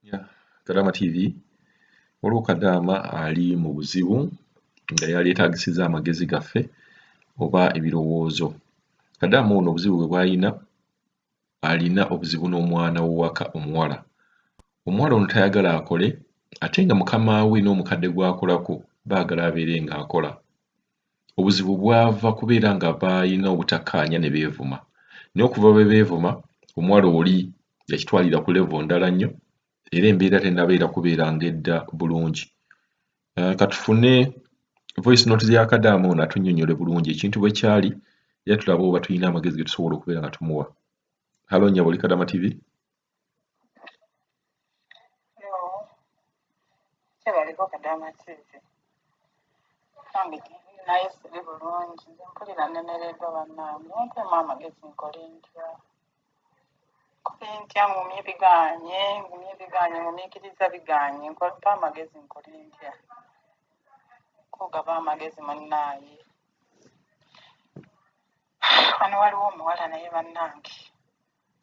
Yeah, Kadaama TV, waliwo Kadaama ali mu buzibu nga yali yeetaagisiza amagezi gaffe oba ebirowoozo. Kadaama ono obuzibu bwe bw'alina, alina obuzibu n'omwana w'owaka omuwala. Omuwala ono tayagala akole ate nga mukama we n'omukadde gw'akolako baagala abeere ng'akola. Obuzibu bwava kubeera nga baalina obutakkaanya ne beevuma. Naye okuva bwe beevuma, omuwala oli yakitwalira ku level ndala nnyo era embeera tennabeera kubeera ng'edda bulungi. Katufune voice note ya Kadaama ono atunnyonnyole bulungi ekintu bwe kyali era tulabe oba tulina amagezi ge tusobola okubeera nga tumuwa. Hello nnyabo, oli Kadaama TV. Hello. Kyebaliko Kadaama TV. Nange naye siri bulungi, nze mpulira nnemereddwa bannange, mumpeemu amagezi nkole ntya? Nkole ntya? Ngumye bigaanye, ngumye bigaanye, ngumiikiriza bigaanye, mpa amagezi nkole ntya? Kugaba amagezi munnaaye. Wano waliwo omuwala naye bannange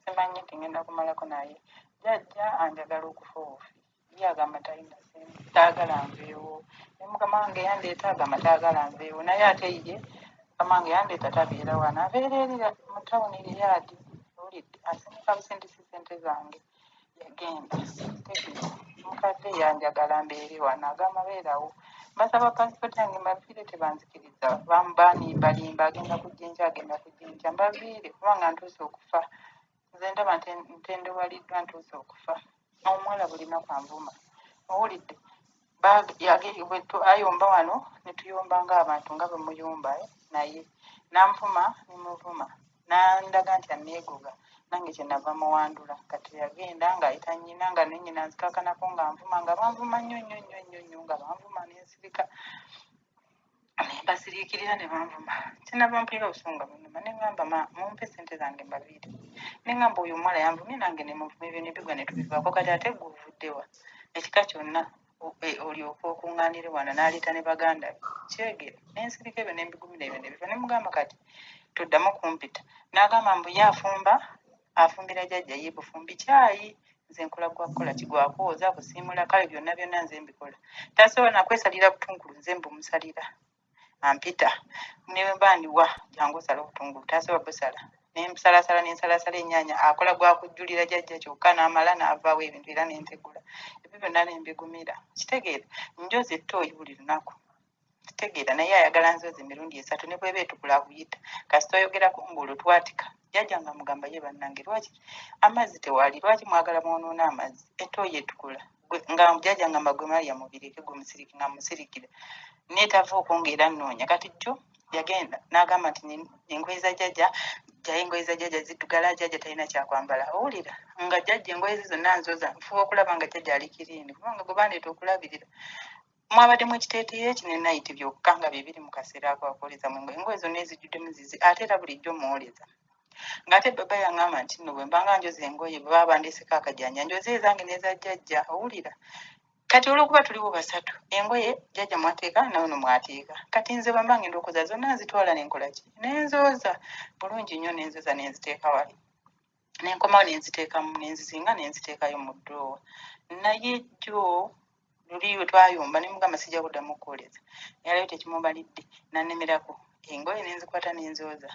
simanyi nti ngenda kumalako naye jjajja anjagala okufa obufi. Ye agamba talina ssente, taagala nveewo. Ne mukama wange yandeeta agamba taagala nveewo, naye ate ye mukama wange yandeeta tabeera wano, abeera eri mu tawuni Riyadh. Owulidde, asindika busindisi ssente zange yagenda. Tegeera, mukadde yanjagala mbeere wano, agamba beerawo. Mbasaba pasipoti yange mbaviire tebanzikiriza, banimbalimba agenda kujja enkya, agenda kujja enkya, mbaviire kubanga ntuuse okufa. Nze ndaba ntendewaliddwa ntuuse okufa. Omuwala buli lunaku anvuma. Owulidde, ayomba wano ne tuyomba ng'abantu nga bwe muyomba naye n'anvuma ne muvuma n'andaga nti anneegoga nange kye nava muwandula. Kati yagenda ng'ayita nnyina nga ne nnyina nzikakanako ng'anvuma nga banvuma nnyo nnyo nnyo nnyo nnyo nga banvuma ne nsirika ne mbasiriikirira ne banvuma. Kyenava mpulira obusungu nga bunnuma ne ŋŋamba ma mumpe ssente zange mbaviire. Ne ŋŋamba oyo omuwala yanvumye nange ne muvuma ebyo ne bigwa ne tubivaako kati ate ggwe ovudde wa? Ekika kyonna olyoke okuŋŋaanire wano n'aleeta ne baganda be. Kyegere ne nsirika ebyo ne mbigumira ebyo ne biva ne mugamba kati toddamu kumpita. N'agamba mbu ye afumba afumbira jjajja ye bufumbi kyayi nze nkola gwa kukola ki gwa kwoza kusiimula kale byonna byonna nze mbikola. Tasobola na kwesalira butungulu nze mbumusalira ampita ne bwe mba ndiwa jangu osale obutungulu tasobola busala ne nsalasala ne nsalasala ennyaanya akola gwa kujjulira jjajja kyokka n'amala n'avaawo ebintu era ne ntegula ebyo byonna ne mbigumira. Kitegeera njoza ettooyi buli lunaku. Kitegeera naye ayagala nzozi emirundi esatu ne bweba etukula akuyita kasita oyogerako ng'olwo twatika. Jjajja nga mugamba ye bannange lwaki amazzi tewali lwaki mwagala mwonoona amazzi ettooyi etukula nga jjajja ngamba gwe Maria mubireke gwe musirike nga musirikira neetava okwo ng'era nnoonya kati jjo yagenda n'agamba nti engoye za jjajja jjayo engoye za jjajja ziddugala jjajja talina kyakwambala owulira nga jjajja engoye ze zonna nzoza nfuba okulaba nga jjajja ali kiriini kubanga gwe bandeeta okulabirira mwabaddemu ekiteeteeyi eki ne nayiti byokka nga bye biri mu kaseera ako akwoleza mu ngoye engoye zonna ezijjuddemu zize ate era bulijjo mwoleza ng'ate baba yaŋŋamba nti nno bwe mbanga njoza engoye bwe baba bandeeseko akajanja njoze ezange n'eza jjajja owulira kati olw'okuba tuliwo basatu engoye jjajja mwateeka nawe no mwateeka kati nze bwe mba ngenda okwoza zonna nzitwala ne nkola ki ne nzooza bulungi nnyo ne nzoza ne nziteeka wali ne nkomawo ne nziteekamu ne nzizinga ne nziteekayo mu ddroowa naye jjo luli lwe twayomba ne mugamba sijja kuddamu kukwoleza yalayo tekimubalidde n'annemerako engoye ne nzikwata ne nzooza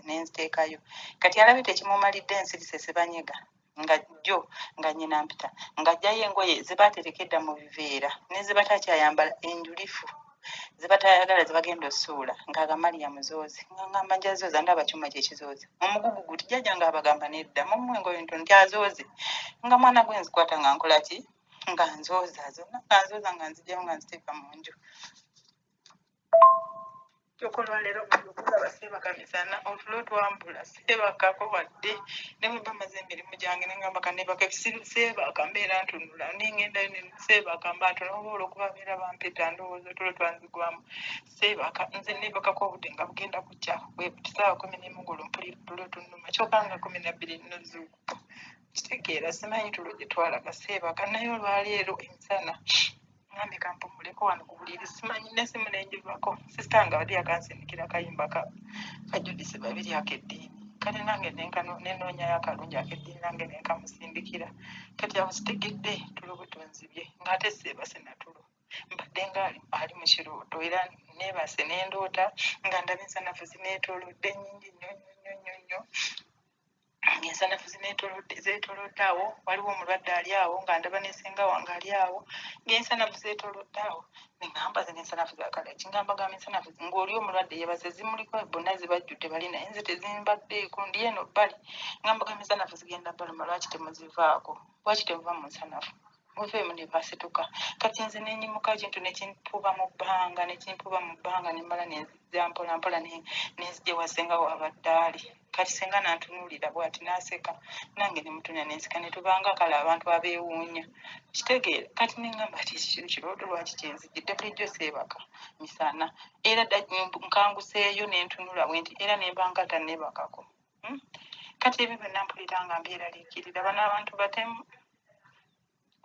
ne nziteekayo kati alabye tekimumalidde ensirise sebanyega nga jjo nga nnyina mpita ng'aggyayo engoye ze baatereka edda mu biveera ne ze batakyayambala enjulifu ze batayagala ze bagenda osuula ng'aga Mariam zooze nga ngamba nja zooza ndaba kyuma kye kizooza omugugu guti jjajja ng'abagamba nedda mumuwe engoye ntono nti azooze nga mwana gwe nzikwata nga nkola ki nga nzooza zonna nga nzooza nga nzigyayo nga nziteeka mu nju Kyokka olwaleero okulaba seebaka misana otulo twambula seebakako wadde ne bwe mba maze emirimu gyange ne ngamba kanneebake seebaka mbeera ntunula ne ngendayo ne seebaka mba ntunula oba olw'okuba beera bampita ndowooza otulo twanzigwamu seebaka nze neebakako obudde nga bugenda kukya bwe buti ssaawa 11 ng'olwo mpulira otulo tunnuma kyokka nga 12 nnazuukuka kitegeera simanyi tulo gye twalaga seebaka naye olwaleero emisana ngambye kampumuleko wano ku buliri simanyi nesimu nenjivako sisita nga abadde yakansindikira akayimba ka ka Judith Babirye akeddiini Kati nange nenoonyayo akalungi akeddiini nange nenkamusindikira. Kati awo sitegedde tulo bwe tunzibye, ng'ate seebase na tulo, mbadde nga ali mu kirooto, era neebase nendoota nga ndaba ensanafu zineetoolodde nnyingi nnyo nnyo nnyo nnyo nnyo, ng'ensanafu zeetoolodde awo, waliwo omulwadde ali awo, nga ndaba ne ssenga wange ali awo, ng'ensanafu zeetoolodde awo. Ne ŋŋamba zino ensanafu za kala ki? Nga mbagamba ensanafu ng'oli omulwadde yeebase zimuliko bonna zibajjudde bali, naye nze tezimbaddeeko, ndi eno bbali. Nga mbagamba ensanafu zigenda baluma, lwaki temuzivaako? Lwaki temuva mu nsanafu? Muveemu. Ne basituka. Kati nze ne nnyimuka, ekintu ne kimpuba mu bbanga, ne kimpuba mu bbanga, ne mmala ne nzija mpola mpola ne nzija ewa ssenga w'abadde ali. Kati ssenga n'antunuulira bw'ati n'aseka, nange ne mutunuulira ne nseka, ne tubanga kale abantu abeewuunya. Kitegeera? Kati ne ŋŋamba ati kino kirooto lwaki kyenzijidde? Bulijjo seebaka misana, era dda nkanguseeyo ne ntunula bwe nti, era ne mba nga tanneebakako. Kati ebyo byonna mpulira nga mbyeraliikirira. Bano abantu batemu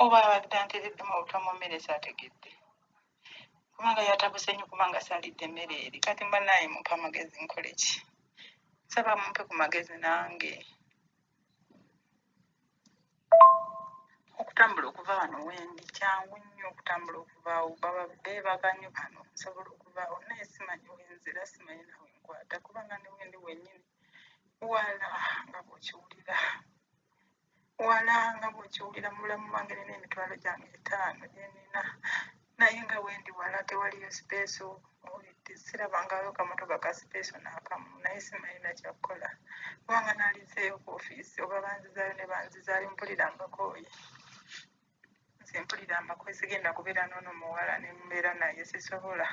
oba abadde anteereddemu obutwa mu mmere saategedde, kubanga yatabuse nnyo, kubanga saalidde emmere eri. Kati bannaaye mumpe amagezi, nkole ki? Nsaba mumpe ku magezi nange. Okutambula okuva wano wendi kyangu nnyo, okutambula okuva awo baba beebaka nnyo bano, nsobola okuva awo, naye simanyi wenzira, simanyi na wenkwata, kubanga ne wendi wennyini wala nga bw'okiwulira, wala nga bw'okiwulira. Mu bulamu bwange nina emitwalo gyange etaano gye nina, naye nga wendi wala, tewaliyo sipeeso, owulidde? Sirabangayo kamotoka ka sipeeso n'akamu, naye simanyi na kyakukola, kubanga naalizeeyo ku ofiisi oba banzizaayo ne banzizaayo, mpulira mbakooye. Nze mpulira mbakooye, sigenda kubeera n'ono muwala ne mbeera naye, sisobola,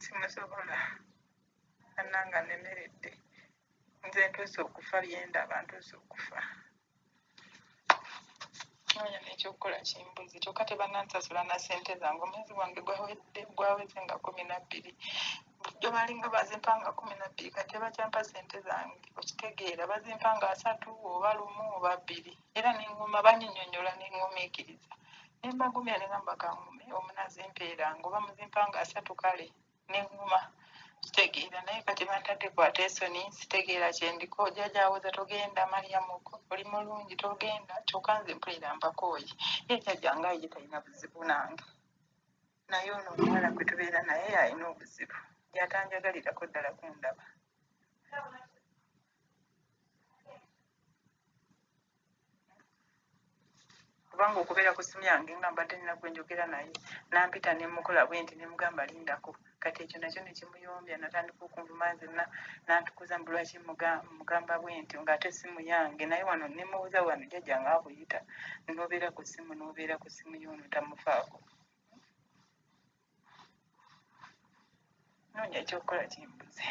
simusobola. Bannange nnemeredde, nze ntuuse okufa, byendaba ntuuse okufa. Noonya n'ekyokukola kimbuzi, kyokka tebannansasula na ssente zange. Omwezi gwange gwawedde, gwaweze nga 12. Bulijjo baalinga bazimpa nga 12, kati tebakyampa ssente zange. Okitegeera? Bazimpa nga 30 oba 1 oba 2, era nenguma, banyinyonnyola nengumiikiriza, ne mbagumya ne ngamba kangume, omunazimpeeranga oba muzimpa nga 30, kale nenguma. Kitegeera? Naye kati bantadde ku atesoni, sitegeera kyendiko. Jjajja awoza togenda, Mariamu oli mulungi, togenda, kyokka nze mpulira mbakooye. Ye jjajja nga ye talina buzibu nange, naye ono omuwala gwe tubeera naye alina obuzibu, yatanjagalirako ddala kundaba. Kubanga okubeera ku ssimu yange nga mbadde nina gwe njogera naye, nampita ne mukola bwe nti ne mugamba lindako. Kati ekyo nakyo ne kimuyombya, natandika okunvuma nzenna, nantukuza mbu lwaki mugamba bwe ntyo ng'ate essimu yange. Naye wano ne mubuuza wano jjajja nga akuyita n'obeera ku ssimu, n'obeera ku ssimu y'ono tamufaako. Noonya ekyokukola kimbuze.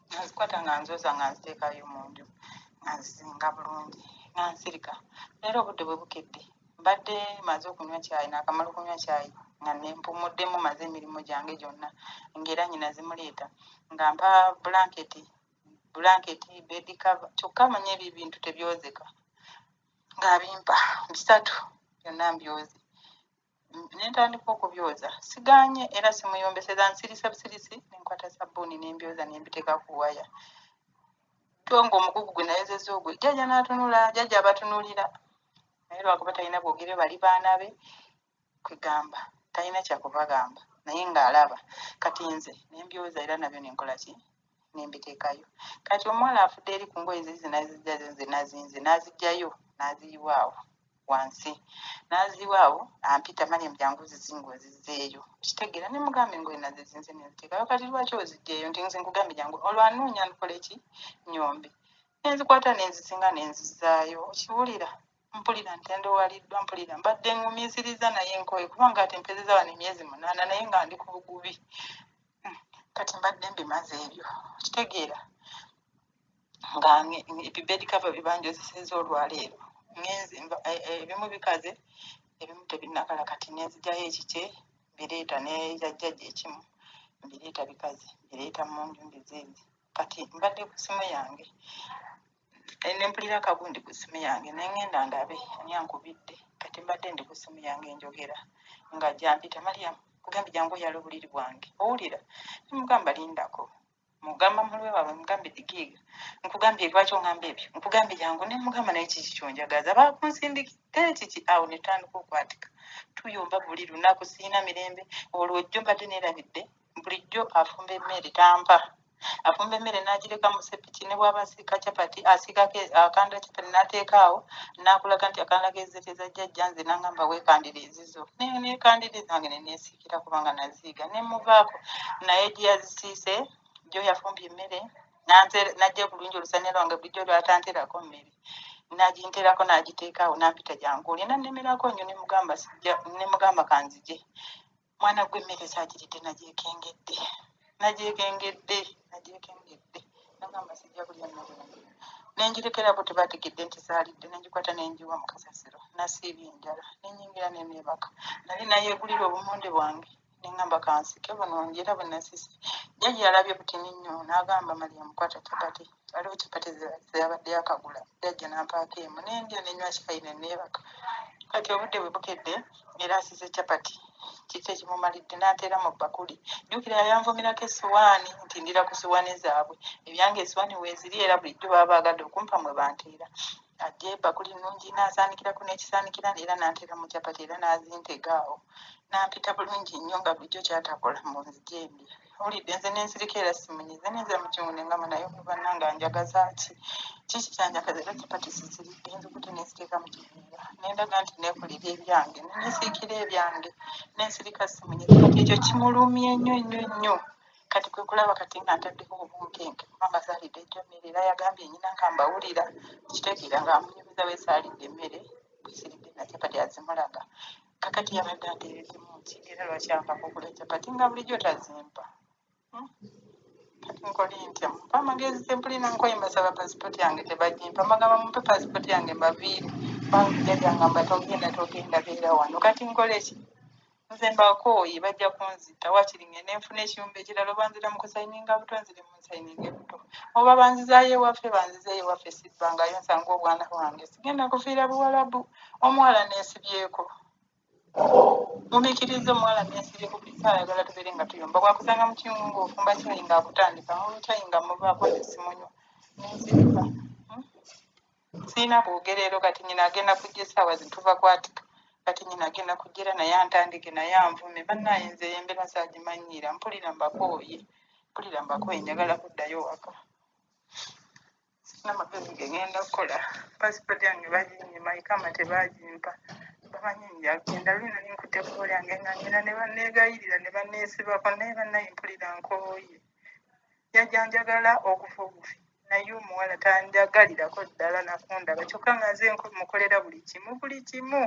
Nga nzikwata nga nzooza, nga nziteekayo mu nju, nga nzizinga bulungi, nga nsirika. Leero obudde bwe bukedde, mbadde maze okunywa kyayi, naakamala okunywa kyayi nga nempumuddemu, maze emirimu gyange gyonna, ng'era nnyina zimuleeta nga mpa bulanketi, bulanketi, bed cover, kyokka amanyi ebyo ebintu tebyozeka, ng'abimpa bisatu byonna mbyoze. Ne ntandika okubyoza, sigaanye era simuyombeseza, nsirisa busirisi, ne nkwata sabbuuni ne mbyoza ne mbiteeka ku waya. To ng'omugugu gwe nayozezza ogwo, jjajja n'atunula, jjajja abatunuulira, naye lwakuba talina bwogere, bali baana be, kwegamba talina kyakubagamba, naye ng'alaba. Kati nze ne mbyoza era nabyo ne nkola ki, ne mbiteekayo. Kati omuwala afudde eri ku ngoye zizi n'azijjayo, nze nazinze n'aziggyayo n'aziyiwa awo wansi, n'aziyiwa awo, ampita, Mariam jangu ozizinge ozizzeeyo. Okitegeera? Ne mugamba engoye nazizinze ne nziteekayo, kati lwaki oziggyeyo? Nti nze nkugambye jangu, olwo anoonya nkole ki, nnyombe. Ne nzikwata ne nzizinga ne nzizzaayo. Okiwulira? Mpulira ntendewaliddwa, mpulira mbadde ŋŋumiisiriza naye nkooye, kubanga ate mpezezza wano emyezi 8 naye nga ndi ku bugubi. Kati mbadde mbimaze ebyo, okitegeera, nga ebibedi cover bye banjozesezza olwaleero, ngenze ebimu bikaze, ebimu tebinnakala. Kati ne nzigyayo ekikye mbireeta, n'ekya jjajja ekimu mbireeta bikaze, mbireeta mu nju mbizinze. Kati mbadde ku ssimu yange ne mpulira akagundi ku ssimu yange, ne ŋŋenda ndabe ani ankubidde. Kati mbadde ndi ku ssimu yange njogera, nga gyampita, Mariam, kugambye jangu oyale obuliri bwange. Owulira? Nemugamba lindako, mugamba mulwe waabwe, mugambe digiiga, nkugambye lwaki oŋŋamba ebyo, nkugambye jangu. Ne mugamba naye kiki kyonjagaza, bakunsindikidde kiki? Awo ne tutandika okwatika, tuyomba buli lunaku, sirina mirembe. Olwo jjo mbadde neerabidde, bulijjo afumba emmere tampa, afumba emmere n'agireka mu sepiki, ne bw'aba asiika capati asiikako akanda capati n'ateeka awo, n'akulaga nti akanda k'ezete za jjajja nze, n'angamba weekandire ezizo, neekandira ezange ne neesiikira kubanga naziiga ne muvaako. Naye gye yazisiise jjo yafumbye emmere n'ajja bulungi olusaniya lwange bulijjo lwatanterako mmere, n'aginterako n'agiteeka awo, n'ampita jangu olye, nannemerako nnyo, ne mugamba sijja, ne mugamba kanzije. Mwana gwe emmere saagiridde, nagyekengedde, nagyekengedde, nagyekengedde, nagamba sijja kulya mmere eno, nengirekerako, tebategedde nti saalidde, nengikwata nengiwa mu kasasiro, nasiibye enjala, nenyingira neneebaka. Nali nayeegulira obumonde bwange, nengamba kansike buno njera bwe nasise. Jjajja yalabye butini nnyo, n'agamba Mariam kwata capati, waliwo capati zeyabadde yakagula, jjajja n'ampaako emu, nendya nenywa kyayi neneebaka. Kati obudde bwe bukedde era asize capati, kiki ekimumalidde n'ateera mu bbakuli. Jjukira yanvumirako essowaani nti ndira ku ssowaani zaabwe, ebyange essowaani weeziri era bulijjo baba baagadde okumpa mwe banteera. Aggye ebbakuli nnungi n'asaanikirako n'ekisaanikira era n'anteera mu capati era n'azintega awo, n'ampita bulungi nnyo nga bulijjo ky'atakola mu nzija embi. Owulidde nze nensirika era simunyize, nenzira mu kiyungu ne ngamba naye ono bannange anjagaza ki? Kiki kyanjagaza? Era capati siziridde, nzikutte nenziteeka mu kiveera, ne ndaga nti neekolera ebyange, ne neesiikira ebyange, nensirika simunyize. Kati ekyo kimulumye nnyo nnyo nnyo. Kati kwe kulaba kati nga ntaddeko obunkenke kubanga saalidde jjo mmere, era yagambye nnyina nga mbawulira, kitegeera ng'amunyumiza bwe saalidde emmere, bwe siridde na capati azimulaga. Kakati yabadde anteereddemu ki era lwaki ampaka okulya capati nga bulijjo tazimpa? Kati nkole ntya? Mumpe amagezi, sempulina nkoye, mbasaba pasipooti yange tebagimpa, mbagamba mumpe pasipooti yange mbaviire, kubanga jjajja angamba togenda, togenda, beera wano. Kati nkole ki? Nze mbakooye, bajja kunzita, waakiri ngende nfune ekiyumba ekirala, oba nzira mu kusayininga buto, nzire mu nsayininge buto, oba banzizaayo ewaffe, banzizeeyo ewaffe, sibbangayo nsange obwana bwange, sigenda kufiira Buwalabu. Omuwala neesibyeko, mumiikiriza omuwala neesibyeko, buli ssaawa ayagala tubeere nga tuyomba, bw'akusanga mu kiyungu ng'ofumba caayi ng'akutandika, olwo caayi nga muvaako nze simunywa, nensirika. Sirina bwogerero. Kati nnyina agenda kujja essaawa zino, tuva kwatika, kati nnyina agenda kujja era naye antandike naye anvume. Bannaaye nze embeera saagimanyiira, mpulira mbakooye, mpulira mbakooye, njagala kuddayo waka, sirina magezi ge ngenda kukola. Pasipooti yange baginnyima, ikama tebaagimpa, bamanyi njagenda. Luli nali nkutte ekkubo lyange nga ngenda ne banneegayirira ne banneesibako, naye bannaye mpulira nkooye. Jjajja njagala okufa obufi, naye omuwala tanjagalirako ddala nakundaba, kyokka nga nze mukolera buli kimu, buli kimu.